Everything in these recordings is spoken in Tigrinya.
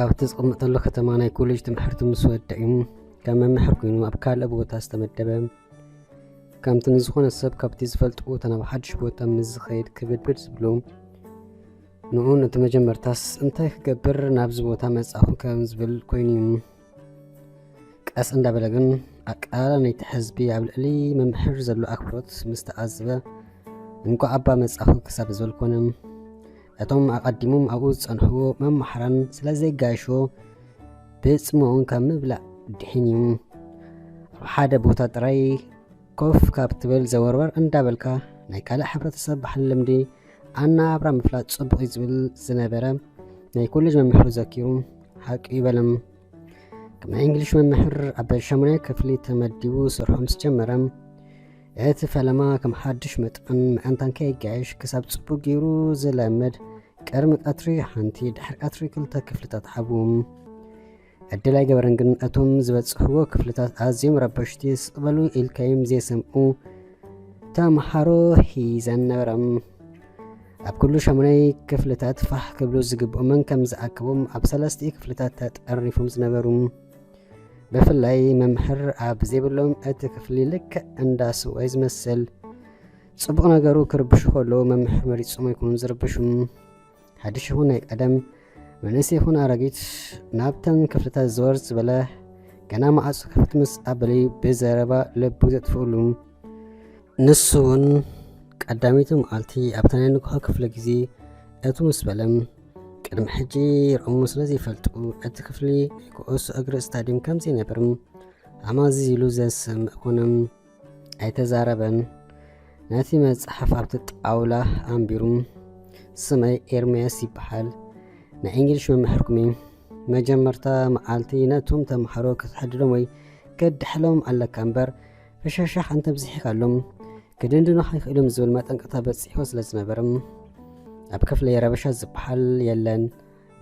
ኣብቲ ዝቕመጠሉ ከተማ ናይ ኮሌጅ ትምህርቲ ምስ ወደእ እዩ ከም መምህር ኮይኑ ኣብ ካልእ ቦታ ዝተመደበ። ከምቲ ንዝኾነ ሰብ ካብቲ ዝፈልጥዎ ቦታ ናብ ሓድሽ ቦታ ምስ ዝኸይድ ክብድብድ ዝብሎ፣ ንኡ ነቲ መጀመርታስ እንታይ ክገብር ናብዚ ቦታ መጻኹ ከም ዝብል ኮይኑ እዩ። ቀስ እንዳበለ ግን ኣቀላልባ ናይቲ ህዝቢ ኣብ ልዕሊ መምህር ዘሎ ኣኽብሮት ምስ ተዓዘበ፣ እንኳዕ ኣባ መጻኹ ክሳብ ዝበል ኮነ። እቶም ኣቐዲሞም ኣብኡ ዝጸንሕዎ መማሕራን ስለ ዘይጋይሾ፣ ብጽምኡ ካብ ምብላዕ ድሒን እዩ። ኣብ ሓደ ቦታ ጥራይ ኮፍ ካብ ትብል ዘወርወር እንዳበልካ ናይ ካልእ ሕብረተሰብ ባህሊ ልምዲ ኣነባብራ ምፍላጥ ጽቡቕ እዩ ዝብል ዝነበረ ናይ ኮሌጅ መምህሩ ዘኪሩ፣ ሓቂ እዩ በለም። ከም ናይ እንግሊሽ መምህር ኣብ ሻሙናይ ክፍሊ ተመዲቡ ስርሑ ምስ ጀመረ፣ እቲ ፈለማ ከም ሓድሽ መጠን ምእንታን ከይጋየሽ ክሳብ ጽቡቕ ገይሩ ዝለምድ፣ ቅድሚ ቀትሪ ሓንቲ ድሕሪ ቀትሪ ክልተ ክፍልታት ዓቡ። ዕድል ኣይገበረን ግን እቶም ዝበጽሕዎ ክፍልታት ኣዝዮም ረበሽቲ፣ ስቕ በሉ ኢልካዮም ዘይሰምዑ ተምሃሮ ሒዘን ነበረ። ኣብ ኩሉ ሻሙናይ ክፍልታት ፋሕ ክብሉ ዝግብኡ መን ከም ዝኣከቦም ኣብ ሰለስቲኡ ክፍልታት ተጠርኒፎም ዝነበሩ። ብፍላይ መምህር ኣብ ዘይብሎም እቲ ክፍሊ ልክዕ እንዳ ስውኣይ ዝመስል። ጽቡቕ ነገሩ ክርብሹ ከለዉ መምህር መሪጾም ኣይኮኑን ዝርብሹ። ሓድሽ ይኹን ናይ ቀደም፣ መንእሰይ ይኹን ኣረጊት፣ ናብተን ክፍልታት ዘወር ዝበለ ገና ማዕጾ ክፍት ምስ ኣበለዩ ብዘረባ ልቡ ዘጥፍኡሉ። ንሱ እውን ቀዳመይቲ መዓልቲ ኣብታ ናይ ንግሆ ክፍለ ግዜ እቱ ምስ በለ፣ ቅድሚ ሕጂ ርኦሞ ስለ ዘይፈልጡ እቲ ክፍሊ ናይ ኩዕሶ እግሪ ስታድዮም ከም ዘይነብር ኣማዚዙ ኢሉ ዘሰምዕ ኮነ። ኣይተዛረበን። ነቲ መጽሓፍ ኣብቲ ጣውላ ኣንቢሩ፣ ስመይ ኤርምያስ ይበሃል፣ ናይ እንግሊሽ መምህርኩም እየ። መጀመርታ መዓልቲ ነቶም ተምሃሮ ክትሕድሎም ወይ ክትድሕሎም ኣለካ እምበር፣ ፍሽኽሻኽ እንተብዚሕካሎም ክድንድኑኻ ይኽእሉም ዝብል መጠንቀቕታ በጺሕዎ ስለ ዝነበረ፣ ኣብ ክፍለይ ረበሻ ዝበሃል የለን።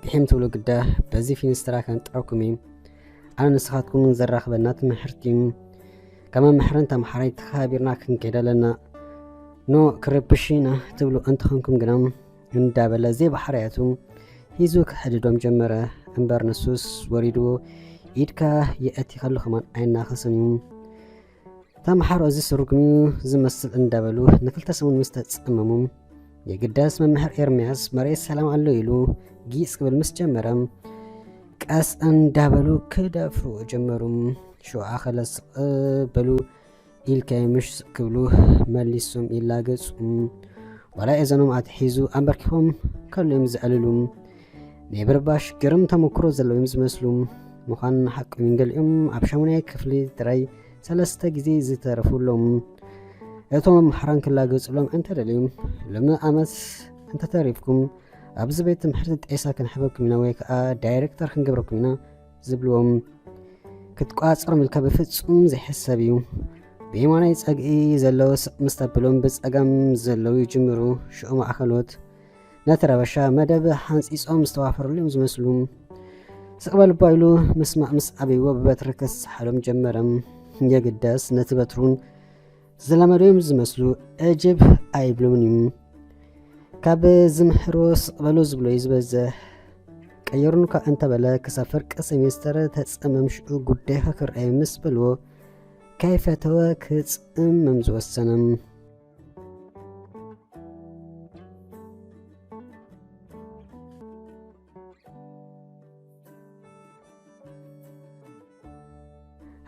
ብሒም ትብሉ ግዳ በዚ ፊንስትራ ከንጥረኩም እዩ። ኣነ ንስኻትኩም ዘራኽበና ትምህርቲ እዩ። ካብ መምህርን ተምሃራይ ተኸባቢርና ክንከይድ ኣለና። ኖ ክርብሽ ኢና ትብሉ እንተኾንኩም ግና እንዳበለ ዘይባሕርያቱ ሒዙ ክሕድዶም ጀመረ። እምበር ንሱስ ወሪድዎ ኢድካ የእቲ ከሉ ከማን ኣይናኸስን እዩ። ተምሃሮ እዚ ስርጉም እዩ ዝመስል እንዳበሉ ንክልተ ሰሙን ምስ ተጸመሙ፣ የግዳስ መምህር ኤርምያስ መሬት ሰላም ኣሎ ኢሉ ጊጽ ክብል ምስ ጀመረ፣ ቀስ እንዳበሉ ክደፍሩ ጀመሩ። ሽዑ ኣኸለ ስቕ በሉ ኢልካዮ ምሽ ክብሉ መሊሶም ይላገጹ። ዋላ እዘኖም ኣትሒዙ ኣንበርኪኾም ከሎ እዮም ዘዕልሉ። ናይ ብርባሽ ግርም ተመክሮ ዘለዎም ዝመስሉ ምዃን ሓቆም እዩ። ገሊኦም ኣብ ሻሙናይ ክፍሊ ጥራይ ሰለስተ ግዜ ዝተረፉ ኣለዉ። እቶም መምሃራን ክላገጹሎም እንተደልዮም፣ ሎሚ ዓመት እንተተሪፍኩም ኣብዚ ቤት ትምህርቲ ጤሳ ክንሕበኩም ኢና ወይ ከኣ ዳይሬክተር ክንገብረኩም ኢና ዝብልዎም ክትቋጸሮም ኢልካ ብፍጹም ዘይሕሰብ እዩ። ብየማናይ ጸግዒ ዘለዉ ስቕ ምስ ተብሎም ብጸጋም ዘለዉ ይጅምሩ። ሽዑ ማእከሎት ነቲ ረበሻ መደብ ሓንጺጾም ዝተዋፈሩሉ እዮም ዝመስሉ። ስቕ በል እባ ኢሉ ምስማዕ ምስ ኣበይዎ ብበትሪ ክስሓሎም ጀመረ። የግዳስ ነቲ በትሩን ዝለመዱ እዮም ዝመስሉ፣ ዕጅብ ኣይብሉምን እዩ። ካብ ዝምህርዎ ስቕ በሉ ዝብሎ እዩ ዝበዝሕ። ቀየሩንካ እንተበለ ክሳብ ፍርቂ ሴሜስተር ተጸመም ሽዑ ጉዳይካ ክርኣየ ምስ በልዎ ከይፈተወ ክጽመም ዝወሰነ።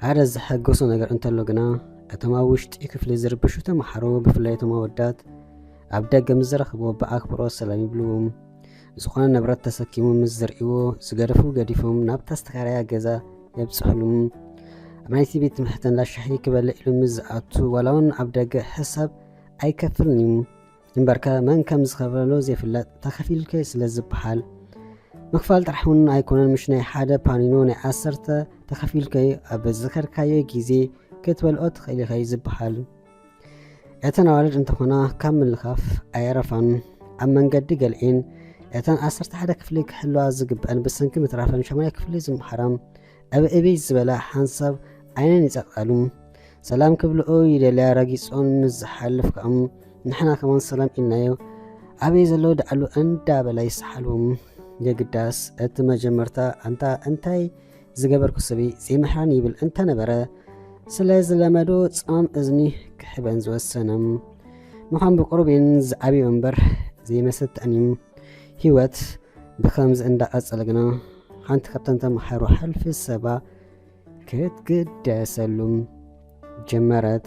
ሓደ ዘሐጎሶ ነገር እንተሎ ግና፣ እቶም ኣብ ውሽጢ ክፍሊ ዝርብሹ ተምሃሮ፣ ብፍላይ እቶም ኣወዳት፣ ኣብ ደገ ምስ ዝረኽብዎ ብኣኽብሮት ሰላም ይብልዎም። ዝኾነ ንብረት ተሰኪሙ ምስ ዝርእይዎ፣ ዝገደፉ ገዲፎም ናብታ ዝተኻረያ ገዛ የብጽሑሉ። ኣብ ናይቲ ቤት ትምህርቲ እንዳ ሻሂ ክበልዕ ኢሉ ምስ ዝኣቱ፣ ዋላ እውን ኣብ ደገ ሕሳብ ኣይከፍልን እዩ። እምበርከ መን ከም ዝኸፈሎ ዘይፍለጥ፣ ተኸፊልከ ስለ ዝበሃል፣ ምኽፋል ጥራሕ እውን ኣይኮነን፣ ምሽ ናይ ሓደ ፓኒኖ ናይ ዓሰርተ ተኸፊልከ ኣብ ዝኸድካዮ ግዜ ክትበልዖ ትኽእል ኢኸ ዝበሃል። እተን ኣዋልድ እንተኾና ካብ ምልኻፍ ኣየረፋን። ኣብ መንገዲ ገሊኤን እተን ዓሰርተ ሓደ ክፍሊ ክሕልዋ ዝግብአን ብሰንኪ ምትራፈን ሻሙናይ ክፍሊ ዝመሃራ ኣብ እብይ ዝበላ ሓንሳብ ዓይነን ይጸቕጣሉ። ሰላም ክብልኦ ይደልያ፣ ረጊጾን ምስ ዝሓልፍ ከኣ ንሕና ከማን ሰላም ኢልናዮ ኣበይ ዘሎ ደኣሉ እንዳበላ ይሰሓሉ። የግዳስ እቲ መጀመርታ ኣንታ እንታይ ዝገበርኩ ሰበይ ዘይምሕራን ይብል እንተነበረ፣ ስለ ዝለመዶ ጻም እዝኒ ክሕበን ዝወሰነ። ምዃን ብቁሩብ እየን ዝዓብዮ እምበር ዘይመሰጠን እዩ። ህይወት ብኸምዚ እንዳቐጸለ ግና፣ ሓንቲ ካብተን ተምሃሮ ሓልፊ ሰባ ክትግደሰሉ ጀመረት።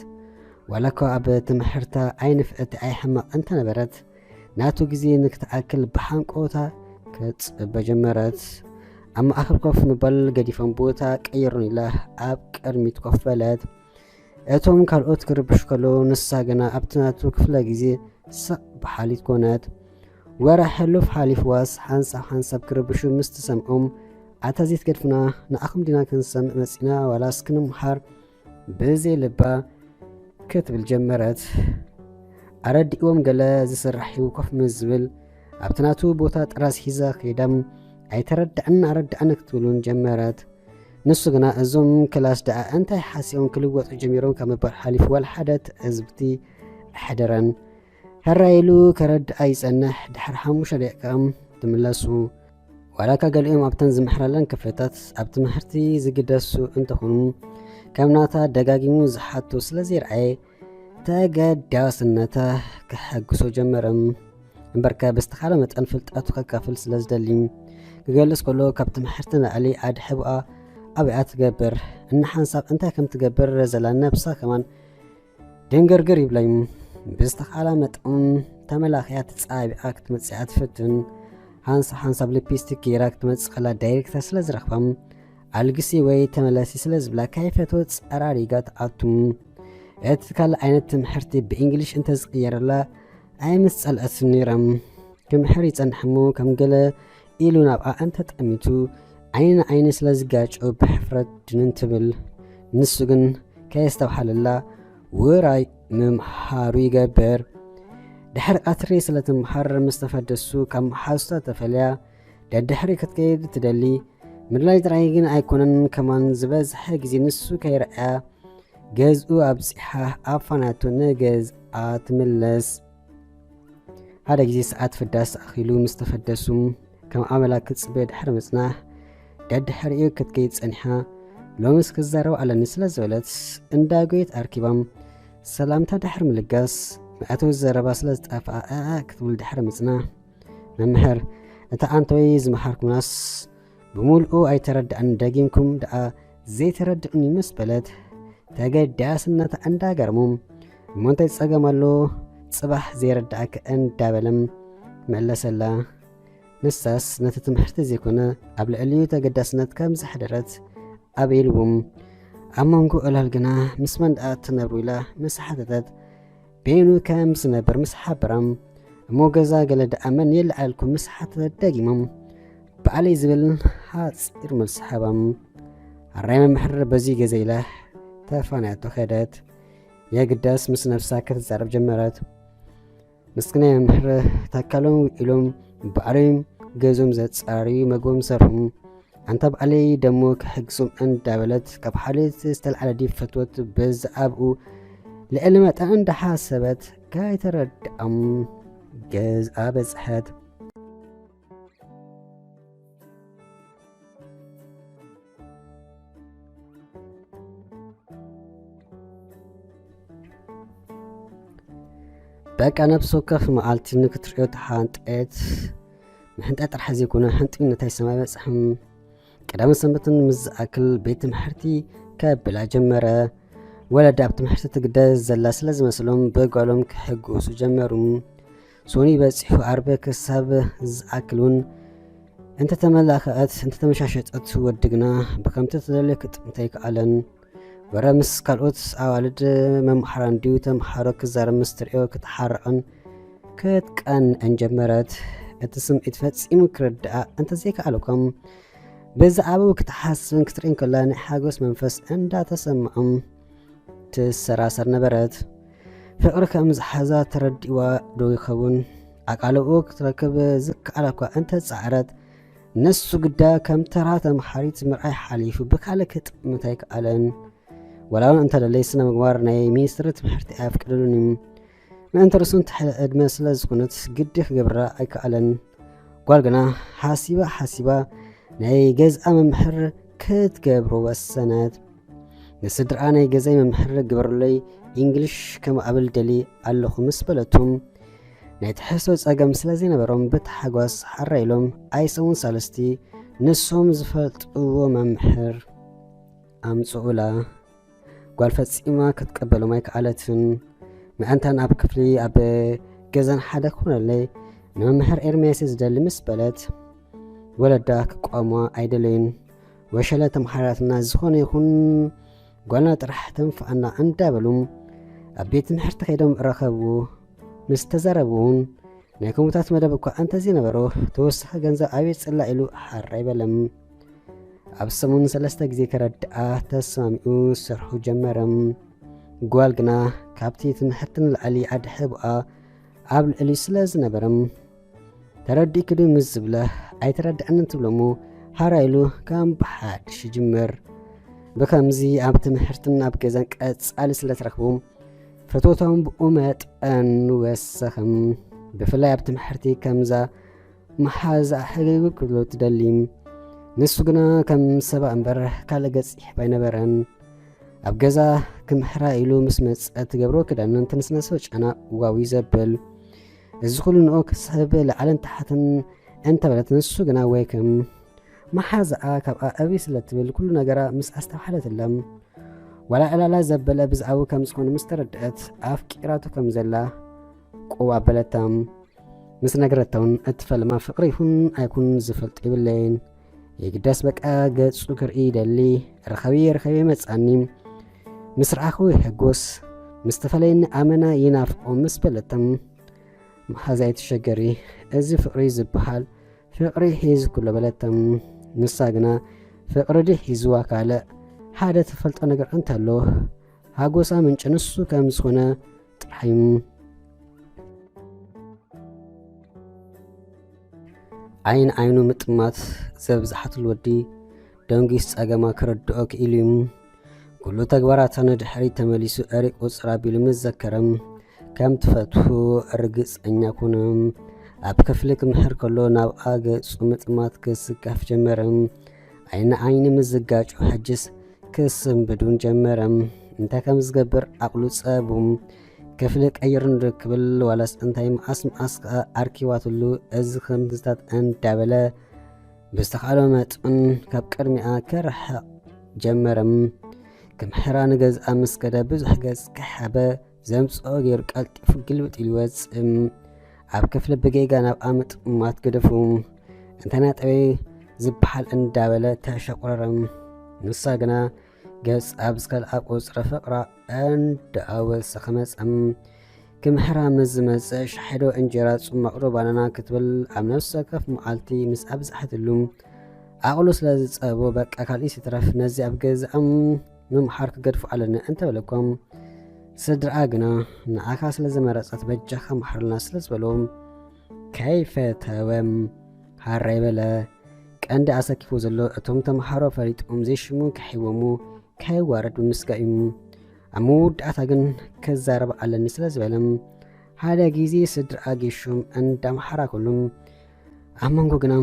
ዋላ እኳ ኣብ ትምህርታ ኣይንፍዕቲ ኣይሕማቕ እንተነበረት፣ ናቱ ግዜ ንክትኣክል ብሓንቆታ ክትጽበ ጀመረት። ኣብ ማእከል ኮፍ ምባል ገዲፎም ቦታ ቀይሩን ኢላ ኣብ ቅድሚት ኮፍ በለት። እቶም ካልኦት ክርብሹ ከለዉ፣ ንሳ ግና ኣብቲ ናቱ ክፍለ ግዜ ስቕ በሃሊት ኮነት። ወረ ሕሉፍ ሓሊፍዋስ፣ ሓንሳብ ሓንሳብ ክርብሹ ምስ ትሰምዖም፣ ኣታ ዘይትገድፉና፣ ንኣኹም ዲና ክንሰምዕ መጺና፣ ዋላስ ክንምሃር? ብዘይ ልባ ክትብል ጀመረት። ኣረዲእዎም ገለ ዝስራሕ እዩ ኮፍ ምስ ዝብል፣ ኣብቲ ናቱ ቦታ ጥራዝ ሒዛ ከይዳ፣ ኣይተረድኣን ኣረድኣን ክትብል እውን ጀመረት። ንሱ ግና እዞም ክላስ ደኣ እንታይ ሓሲቦም ክልወጡ ጀሚሮም ካብ ምባል ሓሊፉ ዋላ ሓደ ትዕዝብቲ ኣሕደረን። ሕራይ ኢሉ ከረድኣ ይጸንሕ፣ ድሕሪ ሓሙሽተ ደቂቃ ትምለሱ። ዋላ እኳ ገሊኦም ኣብተን ዝምሕራለን ክፍልታት ኣብ ትምህርቲ ዝግደሱ እንተኾኑ፣ ከም ናታ ደጋጊሙ ዝሓቱ ስለ ዘይረኣየ፣ ተገዳስነታ ከሐግሶ ጀመረ። እምበርከ ብዝተኻለ መጠን ፍልጠቱ ከካፍል ስለ ዝደሊ፣ ክገልጽ ከሎ ካብ ትምህርቲ ንላዕሊ ኣድሕብኣ ኣብኣ ትገብር። እንሓንሳብ እንታይ ከም ትገብር ዘላ ነብሳ ከማን ድንግርግር ይብለይ። ብዝተኻላ መጠን ተመላኺያ ተጻቢቓ ክትመጽእ እያ ትፍትን። ሓንሳብ ሓንሳብ ሊፕስቲክ ገይራ ክትመጽእ ከላ ዳይሬክተር ስለ ዝረኽባ፣ ኣልግሲ ወይ ተመለሲ ስለ ዝብላ፣ ከይፈተወት ጸራሪጋ ትኣቱ። እቲ ካልእ ዓይነት ትምህርቲ ብእንግሊሽ እንተዝቕየረላ ኣይምስጸልኣትን ነይራ። ክምሕር ይጸንሕ እሞ ከም ገለ ኢሉ ናብኣ እንተጠሚቱ ዓይኒ ንዓይኒ ስለ ዝጋጨው ብሕፍረት ድንን ትብል። ንሱ ግን ከየስተብሃለላ ውራይ ምምሃሩ ይገብር። ድሕሪ ቀትሪ ስለ ትምሃር ምስ ተፈደሱ ካብ መሓዙታ ተፈልያ ደድሕሪ ክትከይድ ትደሊ። ምድላይ ጥራይ ግን ኣይኮነን፣ ከማን ዝበዝሐ ግዜ ንሱ ከይረኣያ ገዝኡ ኣብጺሓ ኣፋናቱ ንገዝኣ ትምለስ። ሓደ ግዜ ሰዓት ፍዳስ ኣኺሉ ምስ ተፈደሱ፣ ከም ኣመላ ክትጽበዮ ድሕሪ ምጽናሕ፣ ደድሕሪኡ ክትከይድ ጸኒሓ። ሎምስ ክዛረብ ኣለኒ ስለ ዝበለት፣ እንዳጎየት ኣርኪባም ሰላምታ ድሕሪ ምልጋስ፣ መእተዊ ዘረባ ስለ ዝጠፍኣ፣ ኣኣ ክትብል ድሕሪ ምጽናሕ፣ መምህር፣ እታ ኣንተወይ ዝመሃርኩምናስ ብምሉኡ ኣይተረድኣን፣ ደጊምኩም ደኣ ዘይተረድኡኒ ምስ በለት፣ ተገዳስነታ እንዳገረሞም፣ እሞ እንታይ ጸገም ኣሎ? ጽባሕ ዘይረድኣኪ እንዳበለም መለሰላ። ንሳስ ነቲ ትምህርቲ ዘይኮነ ኣብ ልዕሊኡ ተገዳስነት ከም ዘሕደረት ኣበይልዎም። ኣብ መንጎ ዕላል ግና ምስ መን ደኣ ትነብሩ ኢላ ምስ ሓተተት፣ በይኑ ከም ዝነብር ምስ ሓበራም፣ እሞ ገዛ ገለ ደኣ መን የለዓልኩም ምስ ሓተተት፣ ደጊሞም ባዕለይ ዝብል ሓጺር መልሲ ሃባም። ኣራይ መምህር በዚ ገዛ ኢላ ተፋንያቶ ከደት። የግዳስ ምስ ነብሳ ክትዛረብ ጀመረት። ምስኪናይ መምህር ታካሎም ውዒሎም ባዕሎም ገዞም ዘጻርዩ መግቦም ሰርሑ። ኣንታ ባዕለይ ደሞ ክሕግዞም እንዳበለት ካብ ሓልዮት ዝተልዓለ ድዩ ፈትወት በዚ ኣብኡ ልዕሊ መጠን እንዳሓሰበት ከይተረድኣም ገዝኣ በጽሐት። በቃ ነብሲ ወከፍ መዓልቲ ንክትሪኦ ተሓንጠየት። ምሕንጣይ ጥራሕ ዘይኮነ ሕንጥዩ ነታይ ሰማይ በጽሕም። ቀዳምን ሰንበትን ምስ ዝኣክል ቤት ትምህርቲ ከብላ ጀመረ። ወለዲ ኣብ ትምህርቲ ትግደስ ዘላ ስለ ዝመስሎም ብጓሎም ክሕጎሱ ጀመሩ። ሶኒ በጺሑ ኣርበ ክሳብ ዝኣክል እውን እንተተመላኸዐት እንተተመሻሸጠት ወዲ ግና ብከምቲ ተደልዮ ክጥምታ ኣይከኣለን። ወረ ምስ ካልኦት ኣዋልድ መምሃራን ድዩ ተምሃሮ ክዛረብ ምስ ትርእዮ ክትሓርቕን ክትቀንእን ጀመረት። እቲ ስምዒት ፈጺሙ ክርድኣ እንተዘይከኣለኳ ብዛዕባኡ ክትሓስብን ክትርእን ከላ ናይ ሓጎስ መንፈስ እንዳተሰምዖም ትሰራሰር ነበረት። ፍቕሪ ከም ዝሓዛ ተረዲእዋ ዶ ይኸውን? ኣቃልቦ ክትረክብ ዝከኣላ እኳ እንተጻዕረት፣ ንሱ ግዳ ከም ተራ ተምሃሪት ምርኣይ ሓሊፉ ብካልእ ክጥምት ኣይከኣለን። ወላ እውን እንተደለየ ስነ ምግባር ናይ ሚኒስትሪ ትምህርቲ ኣየፍቅደሉን እዩ። ምእንቲ ርእሱ እንተሕለ ዕድመ ስለ ዝኾነት ግዲ ክገብራ ኣይከኣለን። ጓል ግና ሓሲባ ሓሲባ ናይ ገዝኣ መምህር ክትገብሮ ወሰነት። ንስድርኣ ናይ ገዛይ መምህር ግበሩለይ፣ ኢንግሊሽ ከማዕብል ደሊ ኣለኹ ምስ በለቶም፣ ናይ ትሕዝቶ ጸገም ስለ ዘይነበሮም ብታሓጓስ ሓራ ኢሎም ኣይሰሙን ሳልስቲ ንሶም ዝፈልጥዎ መምህር ኣምጽኡላ። ጓል ፈጺማ ክትቀበሎም ኣይከኣለትን። ምእንታን ኣብ ክፍሊ ኣብ ገዛን ሓደ ክኾነለይ ንመምህር ኤርምያስ ዝደሊ ምስ በለት፣ ወለዳ ክቋሙ ኣይደለዩን። ወሸለ ተምሓራትና ዝኾነ ይኹን ጓልና ጥራሕ ተንፍኣና እንዳበሉ ኣብ ቤት ትምህርቲ ከይዶም ረኸቡ። ምስ ተዛረቡ እውን ናይ ከምኡታት መደብ እኳ እንተዘይነበሮ ተወሳኺ ገንዘብ ኣበይ ጽላ ኢሉ ሓራ ኣይበለም። ኣብ ሰሙን ሰለስተ ግዜ ከረድኣ ተስማሚኡ ስርሑ ጀመረ። ጓል ግና ካብቲ ትምህርቲ ንላዕሊ ኣድሕቦኣ ኣብ ልዕሊ ስለ ዝነበረ፣ "ተረዲእኪ ድዩ?" ምስ ዝብለ፣ "ኣይተረድኣንን" ትብሎ እሞ ሓራ ኢሉ ከም ብሓድሽ ይጅምር። ብከምዚ ኣብ ትምህርትን ኣብ ገዛን ቀጻሊ ስለ ትረኽቡ ፍትወቶም ብኡ መጠን ወሰኸ። ብፍላይ ኣብ ትምህርቲ ከምዛ መሓዛ ሕግግብ ክብሎ ትደሊ። ንሱ ግና ከም ሰባ እምበር ካልእ ገጽ ይሕብ ኣይነበረን። ኣብ ገዛ ክምሕራ ኢሉ ምስ መጸ ትገብሮ ክዳንን ትንስነሶ ጨና ዋው እዩ ዘብል። እዚ ኩሉ ንኡ ክስሕብ ላዕልን ታሕትን እንተበለት፣ ንሱ ግና ወይከም መሓዛኣ ካብኣ እብይ ስለ ትብል ኩሉ ነገራ ምስ ኣስተብሓለትላ፣ ዋላ ዕላላ ዘበለ ብዛዕባኡ ከም ዝኾነ ምስ ተረድአት ኣፍቂራቶ ከም ዘላ ቁብ ኣበለታ። ምስ ነገረታ እውን እትፈልማ ፍቕሪ ይኹን ኣይኩን ዝፈልጦ የብለይን። የግዳስ በቃ ገጹ ክርኢ ይደሊ። ርኸቢ ርኸቢ መጻኒ። ምስ ረኣኹ ይሕጎስ። ምስ ተፈለየኒ ኣመና ይናፍቆ ምስ በለታ፣ መሓዛ ኣይትሸገሪ፣ እዚ ፍቕሪ ዝበሃል ፍቕሪ ሒዙ ኩሎ በለታ። ንሳ ግና ፍቕሪ ድዩ ሒዝዋ ካልእ ሓደ ትፈልጦ ነገር እንተሎ፣ ሓጎሳ ምንጪ ንሱ ከም ዝኾነ ጥራሕ እዩ። ዓይን ዓይኑ ምጥማት ዘብዝሓትሉ ወዲ ደንጊስ ጸገማ ክረድኦ ክኢሉ እዩ። ኩሉ ተግባራታ ንድሕሪት ተመሊሱ ኣሪቁ ጽር ኣቢሉ ምስ ዘከረ፣ ከም ትፈትዎ ርግጸኛ ኮነ። ኣብ ክፍሊ ክምሕር ከሎ ናብኣ ገጹ ምጥማት ክስካፍ ጀመረ። ዓይኒ ዓይኒ ምስ ዝጋጩ ሕጅስ ክስንብዱን ጀመረ። እንታይ ከም ዝገብር ዓቕሉ ጸቡ። ክፍሊ ቀይሩ ንክብል ዋላስ እንታይ መዓስ መዓስ ከኣ ኣርኪባትሉ፣ እዚ ከምዝታት እንዳበለ ብዝተኻእሎ መጠን ካብ ቅድሚኣ ክርሕቕ ጀመረ። ክምሕራ ንገዝኣ ምስ ከደ ብዙሕ ገጽ ከሓበ ዘምጽኦ ገይሩ ቀልጢፉ ግልብጥ ኢሉ ይወጽእ። ኣብ ክፍሊ ብጌጋ ናብኣ ምጥማት ገደፉ። እንታይ ናጠበይ ዝበሃል እንዳበለ ተሸቁረረ። ንሳ ግና ገጽ ኣብ ዝከልኣ ቁጽሪ ፍቕራ እንዳወሰኸ መጸ። ክምሕራ ምስ ዝመጸ ሻሒዶ እንጀራ ጽማቕ ዶ ባናና ክትብል ኣብ ነፍሲ ወከፍ መዓልቲ ምስ ኣብዝሓትሉ፣ ዓቕሉ ስለ ዝጸቦ በቃ ካልእስ ይትረፍ ነዚ ኣብ ገዝኣም ምምሓር ክገድፎ ኣለኒ እንተበለኳ፣ ስድርኣ ግና ንዓኻ ስለ ዝመረጸት በጃኻ ምሓርልና ስለ ዝበሎ፣ ከይፈተወ ሃራይ በለ። ቀንዲ ኣሰኪፉ ዘሎ እቶም ተምሃሮ ፈሊጦም ዘይሽሙ ከሒቦሙ ከይዋረድ ብምስጋእ እዩ። ኣብ መወዳእታ ግን ክዛረብ ኣለኒ ስለ ዝበለ፣ ሓደ ግዜ ስድርኣ ጌሾም እንዳምሓራ ከሎ፣ ኣብ መንጎ ግና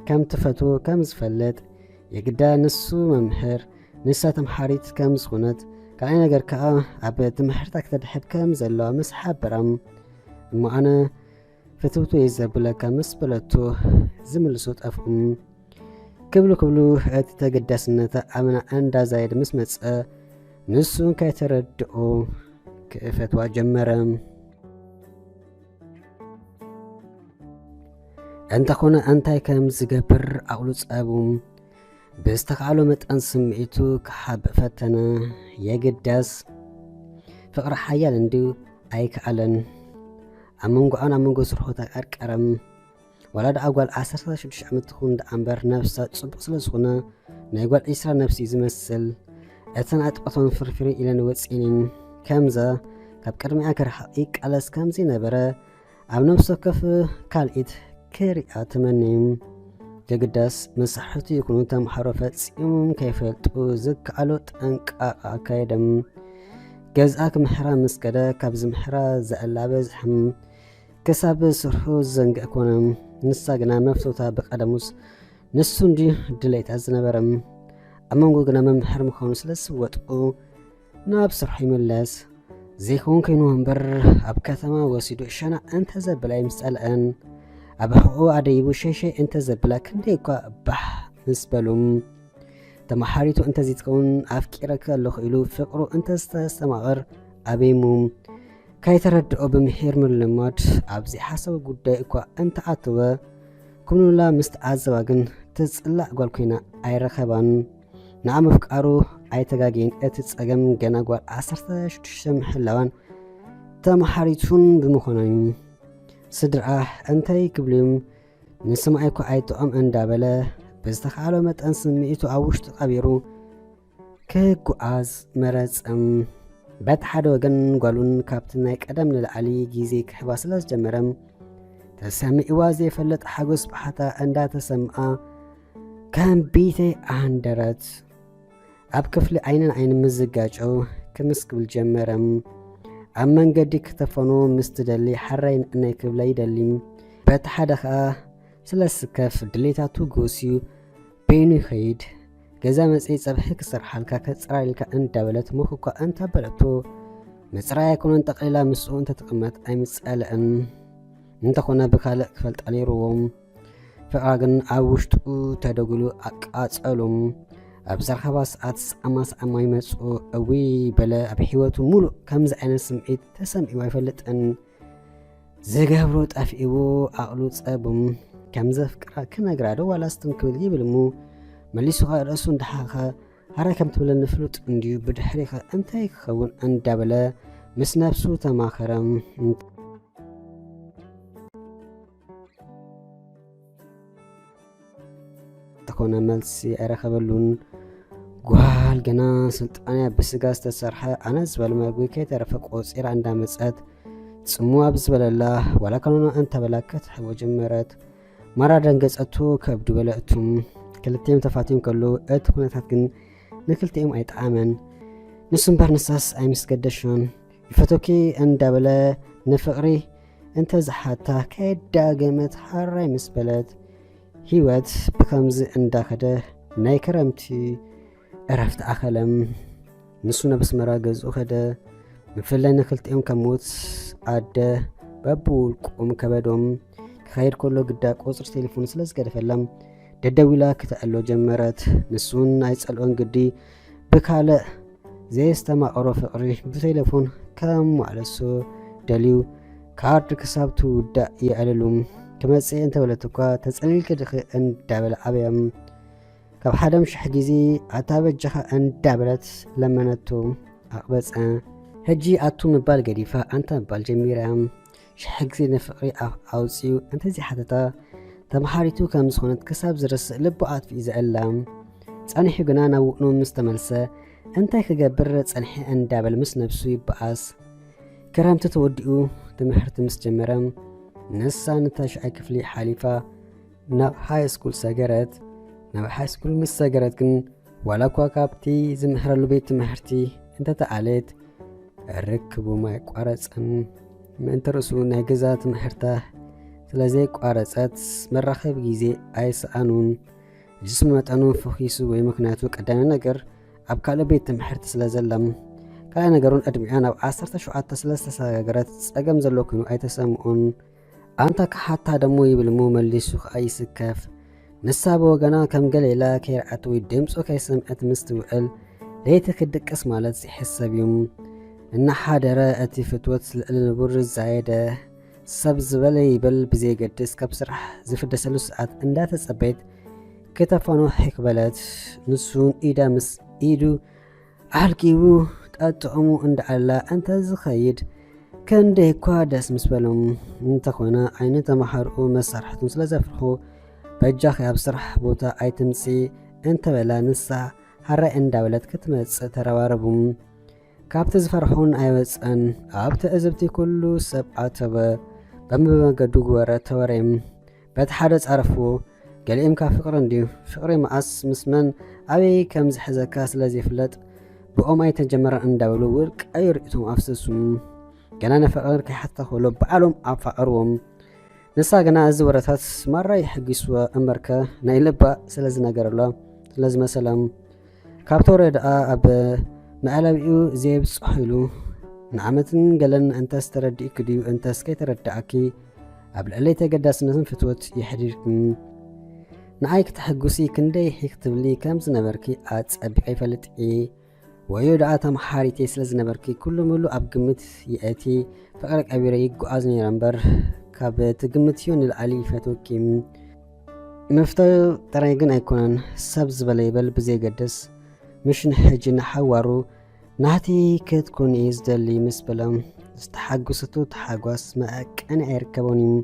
ከም ትፈትዎ ከም ዝፈልጥ፣ የግዳ ንሱ መምህር ንሳ ተምሓሪት ከም ዝኾነት፣ ካልኣይ ነገር ከኣ ኣብ ትምህርታ ክተድሕድ ከም ዘለዋ ምስ ሓበራ፣ እሞ ኣነ ፍትውትው እየ ዘብለካ ምስ በለቶ፣ ዝምልሶ ጠፍኡ። ክብሉ ክብሉ እቲ ተገዳስነታ ኣመና እንዳዛየደ ምስ መጸ፣ ንሱ ከይተረድኦ ክፈትዋ ጀመረ። እንተኾነ እንታይ ከም ዝገብር ዓቕሉ ጸቡ። ብዝተኻእሎ መጠን ስምዒቱ ክሓብእ ፈተነ። የግዳስ ፍቕሪ ሓያል እንድዩ ኣይከኣለን። ኣብ መንጎኣን ኣብ መንጎ ስርሖታት ኣርቀረም። ዋላ ደኣ ጓል ዓሰርተ ሽዱሽተ ዓመት ትኹን ደኣ እምበር ነብሳ ጽቡቕ ስለ ዝኾነ ናይ ጓል ዒስራ ነብሲ እዩ ዝመስል። እተን ኣጥቆቶን ፍርፍር ኢለን ወጺኤን ከምዘ ካብ ቅድሚኣ ክርሕቕ ይቃለስ ከም ዘይነበረ ኣብ ነብሲ ወከፍ ካልኢት ክሪኣ ትመኒ። የግዳስ መሳሕርቱ ይኹኑ ተምሃሮ ፈጺሞም ከይፈልጡ ዝከኣሎ ጥንቃቐ ኣካየደም። ገዝኣ ክምሕራ ምስ ከደ ካብ ዝምሕራ ዘዕላ በዝሕም። ክሳብ ስርሑ ዝዘንግዕ ኮነ። ንሳ ግና መፍተውታ ብቐደሙስ ንሱ እንዲ ድሌታ ዝነበረ። ኣብ መንጎ ግና መምህር ምዃኑ ስለ ዝወጥኡ ናብ ስርሑ ይምለስ። ዘይከውን ኮይኑ እምበር ኣብ ከተማ ወሲዱ ሸና እንተ ዘብላ ኣይምስጸልአን። ኣብ ሕቑኡ ኣደይቡ ሸሸ እንተ ዘብላ ክንደይ እኳ ባሕ ምስ በሉ። ተመሓሪቱ እንተ ዘይትኸውን ኣፍቂረኪ ኣለኹ ኢሉ ፍቕሩ እንተ ዝተስተማቕር ኣበይሙ። ካይተረድኦ ብምሒር ምልማድ ኣብ ዘይሓሰቦ ጉዳይ እኳ እንተ ኣተወ፣ ኩምኑላ ምስ ተዓዘባ ግን ትጽላእ ጓል ኮይና ኣይረኸባን። ንኣ ምፍቃሩ ኣይተጋግየን። እቲ ጸገም ገና ጓል ዓሰርተ ሽዱሽተ ምሕላዋን ተመሓሪቱን ብምዃናን እዩ። ስድራኣ እንታይ ክብሉ እዮም? ንስምዓ እኳ ኣይጥዖም እንዳበለ ብዝተኻእሎ መጠን ስምዒቱ ኣብ ውሽጡ ቀቢሩ ክጓዓዝ መረጸ። በቲ ሓደ ወገን ጓሉን ካብቲ ናይ ቀደም ንላዕሊ ግዜ ክህባ ስለ ዝጀመረ፣ ተሰሚዕዋ ዘይፈልጥ ሓጎስ ብሓታ እንዳተሰምዓ ከም ቢተይ ኣንደረት። ኣብ ክፍሊ ዓይንን ዓይኒ ምስ ዝጋጨው ክምስ ክብል ጀመረ። ኣብ መንገዲ ክተፈኖ ምስ ትደሊ ሓራይ ንእነይ ክብላ ይደሊ። በቲ ሓደ ኸኣ ስለ ስከፍ ድሌታቱ ጎስዩ በይኑ ይኸይድ። ገዛ መጽኢ ጸብሒ ክሰርሓልካ ከጽራልካ እንዳበለት ሞኽ እኳ እንተበለቶ፣ ምጽራይ ኣይኮነን ጠቕሊላ ምስኡ እንተትቕመጥ ኣይምጸልእን። እንተኾነ ብካልእ ክፈልጣ ነይርዎም። ፍቕራ ግን ኣብ ውሽጡ ተደጉሉ ኣቃጸሉ። ኣብ ዘረኸባ ሰዓት ሰዓማ ሰዓማ ይመጽኡ። እውይ በለ፣ ኣብ ህይወቱ ሙሉእ ከምዚ ዓይነት ስምዒት ተሰሚዕዎ ኣይፈልጥን። ዝገብሮ ጠፊእዎ፣ ኣቕሉ ጸቡም። ከም ዘፍቅራ ክነግራ ዶ ዋላስ ትም ክብል ይብል እሞ፣ መሊሱ ኸኣ ርእሱ እንዳሓኸ፣ "ኣረ ከም ትብለኒ ፍሉጥ እንድዩ፣ ብድሕሪኸ እንታይ ክኸውን?" እንዳበለ ምስ ነብሱ ተማኸረ። እንተኾነ መልሲ ኣይረኸበሉን። ጓል ገና ስልጣንያ ብስጋ ዝተሰርሐ ኣነስ ዝበለ መግቢ ከይተረፈ ቆጺራ እንዳመጸት ጽምዋ ብዝበለላ ዋላ ከኖና እንተበላ ክትሕቦ ጀመረት። ማራ ደንገጸቱ ከብዱ በለእቱም። ክልቲኦም ተፋትዮም ከለዉ እቲ ኩነታት ግን ንክልቲኦም ኣይጠዓመን። ንሱ እምበር ንሳስ ኣይምስገደሾን። ይፈቶኪ እንዳበለ ንፍቕሪ እንተ ዝሓታ ከየዳገመት ሃራይ ምስ በለት፣ ህይወት ብኸምዚ እንዳኸደ ናይ ክረምቲ እረፍቲ ኣኸለ። ንሱ ናብ ኣስመራ ገዝኡ ኸደ። ብፍላይ ንክልቲኦም ከም ሞት ኣደ በብውልቆም ከበዶም። ክኸይድ ከሎ ግዳ ቁጽሪ ቴሌፎን ስለ ዝገደፈላ ደደዊላ ክተዕሎ ጀመረት። ንሱ እውን ኣይጸልኦን ግዲ ብካልእ ዘየስተማቐሮ ፍቕሪ ብቴሌፎን ከማዕለሶ ደልዩ፣ ካርድ ክሳብ ትውዳእ የዕልሉ። ክመጽእ እንተበለት እኳ፣ "ተጸሊልኪ ድኺ?" እንዳበለ ኣበየ። ካብ ሓደ ምሽሕ ግዜ፣ "ኣታ በጃኻ" እንዳበለት ለመነቶ፣ ኣቕበጸ። ሕጂ ኣቱ ምባል ገዲፋ ኣንታ ምባል ጀሚራ። ሽሕ ግዜ ንፍቕሪ ኣፍ ኣውጺኡ እንተዘይሓተታ፣ ተመሓሪቱ ከም ዝኾነት ክሳብ ዝርስእ ልቡ ኣጥፊኡ ዘዕላ። ጸኒሑ ግና ናብ ውቕኑ ምስ ተመልሰ፣ እንታይ ክገብር ጸኒሐ እንዳበለ ምስ ነብሱ ይበኣስ። ክረምቲ ተወዲኡ ትምህርቲ ምስ ጀመረ፣ ንሳ ንታሽዓይ ክፍሊ ሓሊፋ ናብ ሃይ ስኩል ሰገረት። ናብ ሃይ ስኩል ምስ ሰገረት ግን፣ ዋላ እኳ ካብቲ ዝምህረሉ ቤት ትምህርቲ እንተተኣለት፣ ርክቦም ኣይቋረጸን። ምእንቲ ርእሱ ናይ ገዛ ትምህርታ ስለ ዘይቋረጸት፣ መራኸቢ ግዜ ኣይሰኣኑን። ሕጅስ መጠኑ ፈኺሱ ወይ፣ ምኽንያቱ ቀዳሚ ነገር ኣብ ካልእ ቤት ትምህርቲ ስለ ዘላ። ካልኣይ ነገር እውን ዕድሚኣ ናብ ዓሰርተ ሸውዓተ ስለ ዝተሰጋገረት ጸገም ዘሎ ኮይኑ ኣይተሰምኦን። ኣንታ ክሓታ ደሞ ይብል እሞ መሊሱ ከኣ ይስከፍ። ንሳ ብወገና ከም ገለ ኢላ ከይርኣት ወይ ድምጹ ከይሰምዐት ምስ ትውዕል፣ ለይቲ ክትድቅስ ማለት ዘይሕሰብ እዩ። እናሓደረ እቲ ፍትወት ልዕሊ ንቡር ዝዛየደ፣ ሰብ ዝበለ ይበል ብዘየገድስ፣ ካብ ስራሕ ዝፍደሰሉ ሰዓት እንዳተጸበየት ክተፋንዎ ሕክ በለት። ንሱን ኢዳ ምስ ኢዱ ኣልጊቡ ጠጥዑሙ እንዳኣላ እንተ ዝኸይድ፣ ክንደይ እኳ ደስ ምስ በሎም። እንተኾነ ዓይኒ ተመሃርኡ መሳርሕቱን ስለ ዘፍርሑ፣ "በጃኺ ኣብ ስራሕ ቦታ ኣይትምጺ" እንተበላ፣ ንሳ ሃራይ እንዳበለት ክትመጽእ ተረባረቡ። ካብቲ ዝፈርሑን ኣይወጸን። ኣብ ትዕዝብቲ ኩሉ ሰብ ኣተወ። በብመገዱ ግበረ ተወረየም። በቲ ሓደ ጻረፍዎ፣ ገሊኦም ካብ ፍቕሪ እንድዩ፣ ፍቕሪ መኣስ ምስ መን ኣበይ ከም ዝሕዘካ ስለ ዘይፍለጥ፣ ብኦም ኣይተጀመረን እንዳበሉ ውልቃዊ ርእይቶም ኣፍሰሱ። ገና ንፍቕሪ ከይሓትታ ከሎ ባዕሎም ኣፋቐርዎም። ንሳ ግና እዚ ወረታት ማራ የሐጒስዋ እምበርከ ናይ ልባ ስለ ዝነገረላ ስለ ዝመሰላ ካብ ተወረደኣ ኣብ መዕለቢኡ ዘየብጽሖ ኢሉ ንዓመትን ገለን እንተስ ተረዲእኪ ድዩ እንተስ ከይተረዳእኪ ኣብ ልዕለይ ተገዳስነትን ፍትወት የሕዲርክን። ንኣይ ክተሐጉሲ ክንደይ ሂክ ትብሊ ከም ዝነበርኪ ኣጸቢቐ ይፈልጥ እየ። ወዮ ደኣ ተምሓሪተይ ስለ ዝነበርኪ ኩሉ ምሉ ኣብ ግምት ይእቲ። ፍቕሪ ቀቢረ ይጓዓዝ ነይረ እምበር ካብ ትግምትዮ ንላዕሊ ይፈትወኪ። ምፍታው ጥራይ ግን ኣይኮነን፣ ሰብ ዝበለ ይበል ብዘይገድስ ምሽ ንሕጂ ንሓዋሩ ናህቲ ክትኮኒ እየ ዝደሊ ምስ በለ ዝተሓጎሰቶ ተሓጓስ መዐቀኒ ኣይርከቦን እዩ።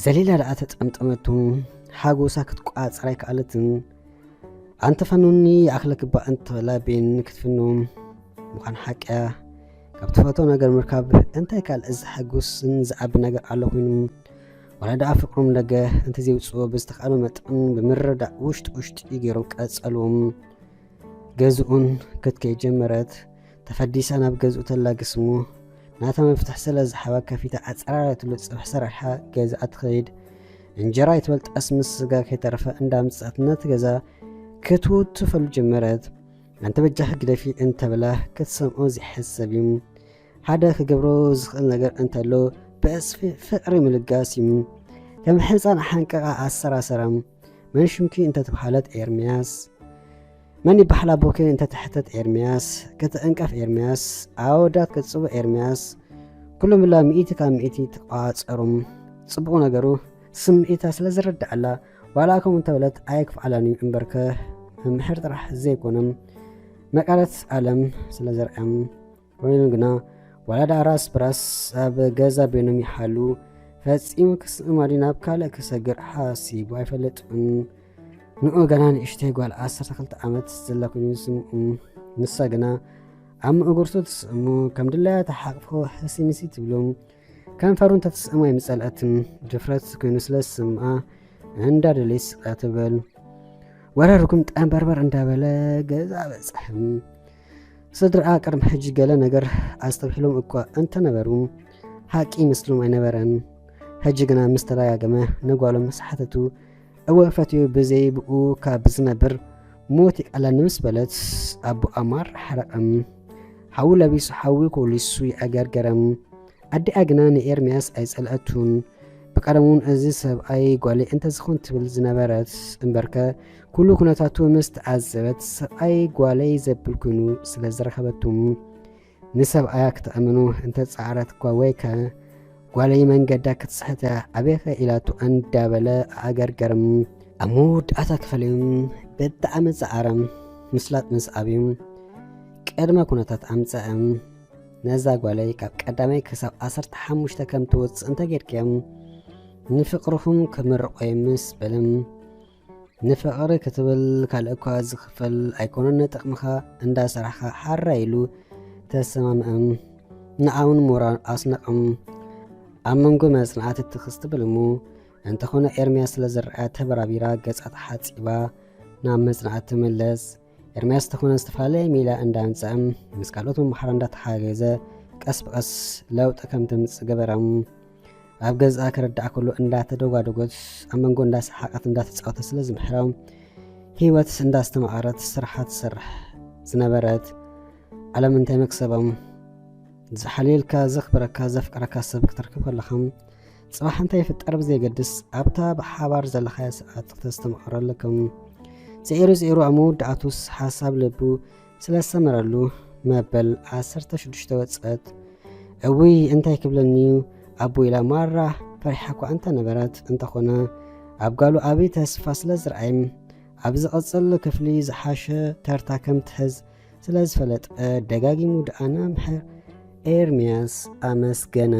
ዘሊላ ደኣ ተጠምጠመቱ። ሓጎሳ ክትቋጸር ኣይከኣለትን። ኣንተ ፈኑኒ ይኣኽለክ እባ እንተበላ ቤን ክትፍኑ ምዃን ሓቅያ። ካብ ትፈቶ ነገር ምርካብ እንታይ ካልእ ዘሐጉስን ዝዓቢ ነገር ኣሎ ኮይኑ? ዋላ ደኣ ፍቕሮም ደገ እንተዘይውፅዎ ብዝተኻእሎ መጠን ብምርዳእ ውሽጢ ውሽጢ ገይሮም ቀጸልዎም። ገዝኡን ክትከይድ ጀመረት። ተፈዲሳ ናብ ገዝኡ ተላግስ እሞ ናታ መፍትሕ ስለ ዝሓባ ከፊታ ኣፀራሪትሉ ፅብሒ ሰራርሓ ገዝኣ ትኸይድ። እንጀራ ይትበል ጠስሚ ስጋ ከይተረፈ እንዳምፅኣት ነቲ ገዛ ክትውትፈሉ ጀመረት። ኣንተ በጃኺ ግደፊ እንተብላ ክትሰምዖ ዘይሕሰብ እዩ። ሓደ ክገብሮ ዝኽእል ነገር እንተሎ ብዕፅፊ ፍቕሪ ምልጋስ እዩ። ከም ሕፃን ሓንቀቓ ኣሰራሰራ። መን ሽምኪ እንተተባሃለት ኤርምያስ። መን ይበሃል ኣቦኪ እንተተሕተት ኤርምያስ። ክትዕንቀፍ ኤርምያስ። ኣወዳት ክትፅውዕ ኤርምያስ። ኩሉ ምላ ሚእቲ ካብ ሚእቲ ተቋፀሩ። ፅቡቕ ነገሩ ስምዒታ ስለ ዝረዳኣላ ዋላ ከምኡ እንተበለት ኣይክፍኣላን እዩ እምበርከ መምሕር ጥራሕ ዘይኮነ መቃለት ኣለም ስለ ዘርኣም። ኮይኑ ግና ዋላ ደኣ ራስ ብራስ ኣብ ገዛ በይኖም ይሓሉ። ፈጺሙ ክስእማ ድዩ ናብ ካልእ ክሰግር ሓሲቡ ኣይፈልጥን። ንኡ ገና ንእሽተይ ጓል ዓሰርተ ክልተ ዓመት ዘላ ኮይኑ ዝስምዑ። ንሳ ግና ኣብ ምእጉርቱ ትስእሙ፣ ከም ድላያ ተሓቕፎ ሕሲምሲ ትብሉ። ከንፈሩ እንተትስእሞ ኣይምጸልአትን። ድፍረት ኮይኑ ስለ ዝስምዓ እንዳ ደለይ ስቐ ትብል። ወረ ርጉም ጠንበርበር እንዳበለ ገዛ በጽሐ። ስድራኣ ቅድሚ ሕጂ ገለ ነገር ኣስተብሂሎም እኳ እንተነበሩ፣ ሓቂ ይመስሎም ኣይነበረን። ሕጂ ግና ምስ ተደጋገመ ንጓሎም ምስ ሓተቱ፣ እወ ፈትዩ ብዘይ ብኡ ካብ ዝነብር ሞት ይቀለኒ ምስ በለት፣ ኣቦኣ ማር ሓረቐም። ሓዊ ለቢሱ ሓዊ ኮሊሱ ይኣገርገረም። ኣዲኣ ግና ንኤርምያስ ኣይጸልኣቱን። ብቀደሙን እዚ ሰብኣይ ጓለይ እንተዝኾን ትብል ዝነበረት እምበርከ፣ ኩሉ ኩነታቱ ምስ ተዓዘበት፣ ሰብኣይ ጓለይ ዘብል ኮይኑ ስለ ዝረኸበቱ፣ ንሰብኣያ ክተእምኑ እንተጻዕረት እኳ ወይ ከ ጓለይ መንገዳ ክትስሕት እያ፣ ኣበይከ ኢላቱ እንዳበለ ኣገርገርም። ኣብ መወዳእታ ክፈልዮም ብጣዕሚ ጻዕረም። ምስላጥ ምስ ኣብዮም ቅድመ ኩነታት ኣምጸእም። ነዛ ጓለይ ካብ ቀዳማይ ክሳብ ዓሰርተ ሓሙሽተ ከም ትወጽእ እንተጌርክዮም ንፍቕርኹም ክምርቖ ምስ በለም፣ ንፍቕሪ ክትብል ካልእ እኳ ዝኽፈል ኣይኮነን፣ ንጥቕምኻ እንዳሰራሕኻ ሓራይ ኢሉ ተሰማምዐም። ንኣውን ሞራል ኣስነቐም። ኣብ መንጎ መጽናዕቲ ትኽስ ትብል እሞ፣ እንተኾነ ኤርምያስ ስለ ዝረኣያ ተበራቢራ ገጻ ተሓጺባ ናብ መጽናዕቲ ትምለስ። ኤርምያስ ተኾነ ዝተፈላለየ ሜላ እንዳምጽአ ምስ ካልኦት መምሃራን እንዳተሓገዘ ቀስ ብቐስ ለውጢ ከም ተምጽእ ገበራ። ኣብ ገዝኣ ክርዳኣ ከሎ እንዳተደጓደጎት ኣብ መንጎ እንዳሰሓቐት እንዳተጻወተ ስለ ዝምሕራ ህይወት እንዳስተማቐረት ስራሓ ትሰርሕ ዝነበረት። ዓለም እንታይ መክሰቦም? ዝሓልየልካ፣ ዘኽብረካ፣ ዘፍቅረካ ሰብ ክትረክብ ከለኻ ጽባሕ እንታይ ይፍጠር ብዘየገድስ ኣብታ ብሓባር ዘለኻያ ሰዓት ክተስተማቕሮ ኣለኩም። ጽዒሩ ጽዒሩ ኣብ መወዳእቱስ ሓሳብ ልቡ ስለ ዝሰመረሉ መበል ዓሰርተ ሽዱሽተ ወጸት። እውይ እንታይ ክብለኒ እዩ ኣቦ ኢላ ማራ ፈሪሓ እኳ እንተነበረት እንተኾነ ኣብ ጋሉ ዓብዪ ተስፋ ስለ ዝረኣይም ኣብ ዝቐጽል ክፍሊ ዝሓሸ ተርታ ከም ትሕዝ ስለ ዝፈለጠ ደጋጊሙ ደኣ ንመምህር ኤርምያስ ኣመስገነ።